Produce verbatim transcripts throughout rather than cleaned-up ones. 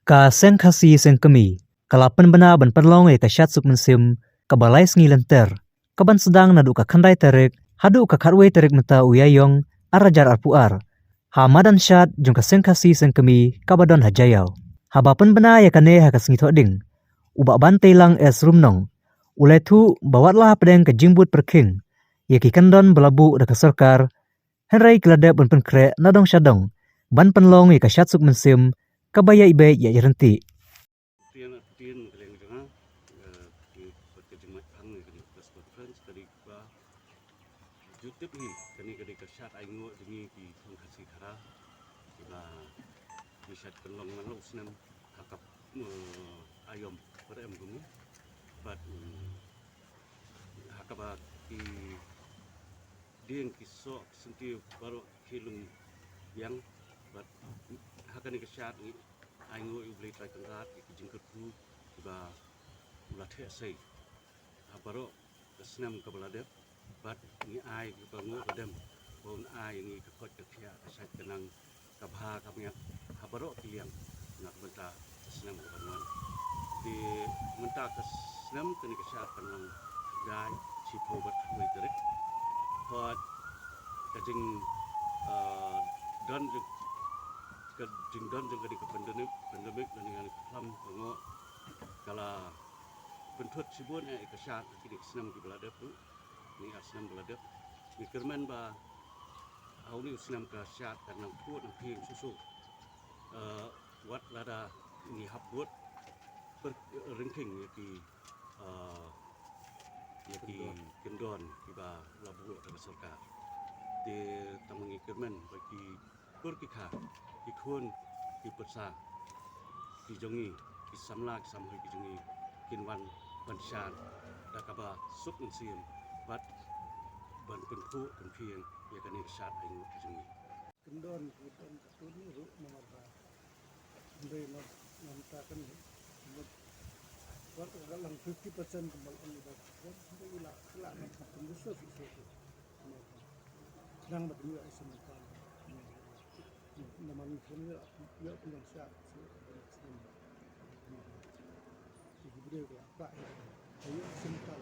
Ka Seng Khasi Seng Kmie ka la pynbna ban pynlong ïa ka shad suk mynsiem kaba lai sngi lynter, kaban sdang naduh ka khyndai tarik haduh ka khatwei tarik mynta u Ïaïong ar hajar arphew ar, ha madan shad jong ka Seng Khasi Seng Kmie kaba don ha Jaiaw. Haba pynbna ïa kane ha ka sngi Thohdieng, u Bah Banteilang S Rumnong u la ïathuh ba wat la hapdeng ka jingbud pyrkhing ïa ki kyndon ba la buh da ka sorkar, hynrei ki la dep ban pynkhreh na dong sha dong ban pynlong ïa ka shad suk mynsiem kaba ïaid beit ïaid ryntih. Tien, tien ka liang jong nga, eh, ki, ka jingmut phang ïa kane ka press conference ka dei ba ju tip hi, kane ka dei ka shad ainguh jong ngi ki khun Khasi Khara, kiba ngi shad pynlong man la u snem ha ka, eh, aïom ba em kumne. Bad, mm, ha kaba ki dieng ki soh ki syntiew baroh ki lum biang. Bad ha kane ka shad ngi ainguh ïa u Blei Trai Kynrad ïa ki jingkyrkhu kiba u la theh sei ha baroh ka snem kaba la dep. Bad ngi ai kaba nguh ba dem ba un ai ngi ka koit ka khiah, ka shait ka nang, ka bha ka miat ha baroh ki liang na ka bynta ka snem ka ban wan. Te mynta ka snem kane ka shad kan long dai shiphew bad khatwei tarik. Hooid, ka jing, ah, don jong, ka jingdon jong kane ka pandemic, pandemic lane kane ka khlam ka ngoh ka la pynthut shibun eh ïa ka shad ha kine ki snem kiba la dep ruh. Kine ar snem ba la dep, ngi kyrmen ba ha une u snem ka shad kan nang khuid nang phieng shuh shuh. Eh, wat lada ngi hap bud pyrkhing ïa ki, eh, ïa ki kyndon kiba la buh da ka sorkar. Te tang ma ngi kyrmen ba ki kur ki kha, ki khun ki pyrsa ki jong ngi, ki samla ki samhoi ki jong ngi kin wan ban shad da kaba suk mynsiem bad ban pynphuh pynphieng ïa kane ka shad ainguh ki jong ngi. Kyndon ki don katto katne ruh namar ba hynrei na, na mynta kane, wat ka lang fifty percent kumba la ong ba hynrei la, la na pynbusur shisha. Khnang ba kin ïoh ai sngewbha. Namar ngi khlem ïoh, ïoh pynlong shad shuh. Ki briew ki la kwah ïa ka ïoh sngewbha.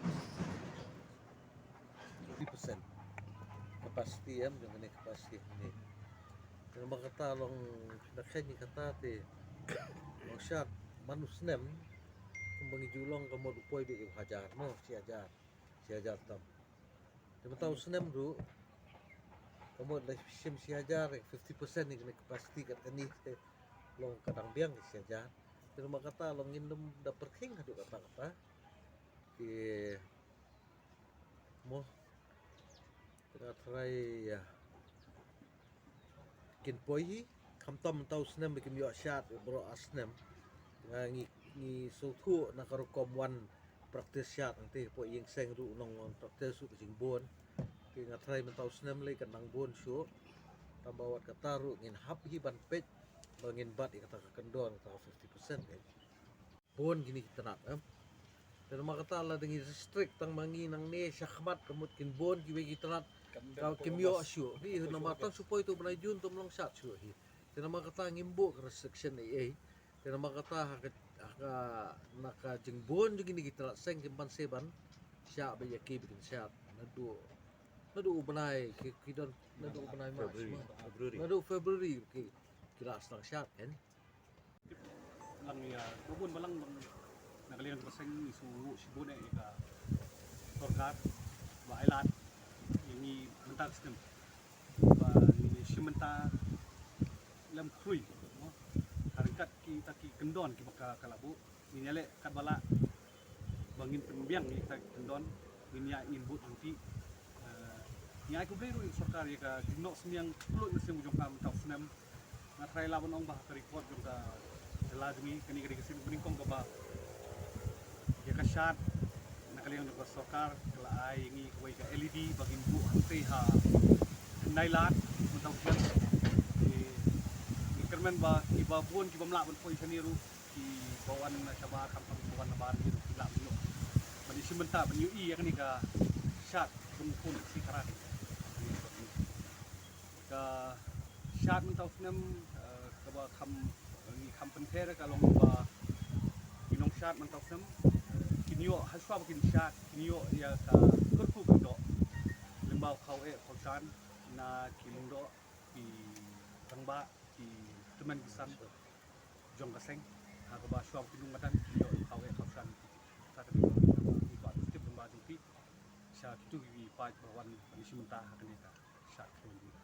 Fifty percent capacity em, jong kane capacity hangne. Te namar kata long na kane kata te long shad man u snem kumba ngi ju long ka mut u poi beit u hajar mo, shi hajar, shi hajar tam. Te mynta u snem ruh ka mut la shim shi hajar, fifty percent ïa kane capacity kat kane te long ka dang biang ka shi hajar. Te namar kata long ngin nym da pyrkhing haduh katta katta. Te mo, te nga tharai, ah, kin poi hi, khamtam mynta u snem ba kim ïoh shad baroh ar snem. Nga ngi, ngi sngewthuh na ka rukom wan practice shad hangtei hapoh ïing seng ruh u nongwan practice ruh ka jingbun. Te nga tharai mynta u snem lei kan nang bun shuh. Tangba wat kata ruh ngin hap hi ban peit ba ngin bat ïa kata ka kyndon, kata ka fifty percent eh. Bun kine ki tnat, em. Te namar kata lada ngi restrict tang ma ngi nangne shakhmat ka mut kin bun kiwei ki tnat, ka kim ïoh shuh hi, namar tang shu poi tu u bnai Jun tum long shad shuh hi. Te namar kata ngim buh ka restriction ei ei. Te namar kata ha ka, ha ka, na ka jingbun jong kine ki tnat seng kim pan se ban shah ba ïa ki ba kin shad naduh, naduh u bnai ki, ki don naduh u bnai March, February. Naduh February ki, ki la sdang shad kan. Lang ïa, ba bun ba lang, lang na ka liang ka seng ngi sngewnguh shibun eh ïa ka sorkar ba ai lad ïa ngi mynta ka snem ba ngi shim bynta lem khrui, no? Ka ryngkat kita ki kyndon kiba ka, ka la buh, ngin ïaleh katba lah ba ngin pynbiang ïa kita ki kyndon, ngin ïa, ngin bud hangtei. Eh, ngi ai khublei ruh ïa ka sorkar ïa ka jingnoh synñiang khlem mynsiem jong ka mynta u snem. Nga tharai lah ban ong ba ha ka record jong ka jylla jong ngi, kane ka dei ka sien kaba nyngkong kaba ïa ka shad na ka liang jong ka sorkar ka la ai ïa ngi kawei ka L E D ba ngin buh hangtei ha khyndai lad mynta u snem. Ngi, ngi kyrmen ba kiba bun kibym lah ban poi shane ruh, kiba wan shabar, khamtam kiba wan nabar, ki ruh ki lah ban ïoh, ban ïashim bynta, ban ïohi ïa kane ka shad jong u khun Khasi Khara. Ka shad mynta u snem, eh, kaba kham, ngi kham pynther ka long ba Shad man ka snem, kin ïoh, hashwa ba kin shad, kin ïoh ïa ka kyrkhu kyrdoh lyngba u khaw eh khaw shan na ki lyngdoh, ki rangbah, ki tymmen ki san jong ka seng, ha kaba shwa ba kin ym madan kin ïoh u khaw eh khaw shan. Sa kane ka, ki kwah tip lyngba jong phi sha kito kiba paid ba wan ban ïashim bynta ha kane ka shad khlieh.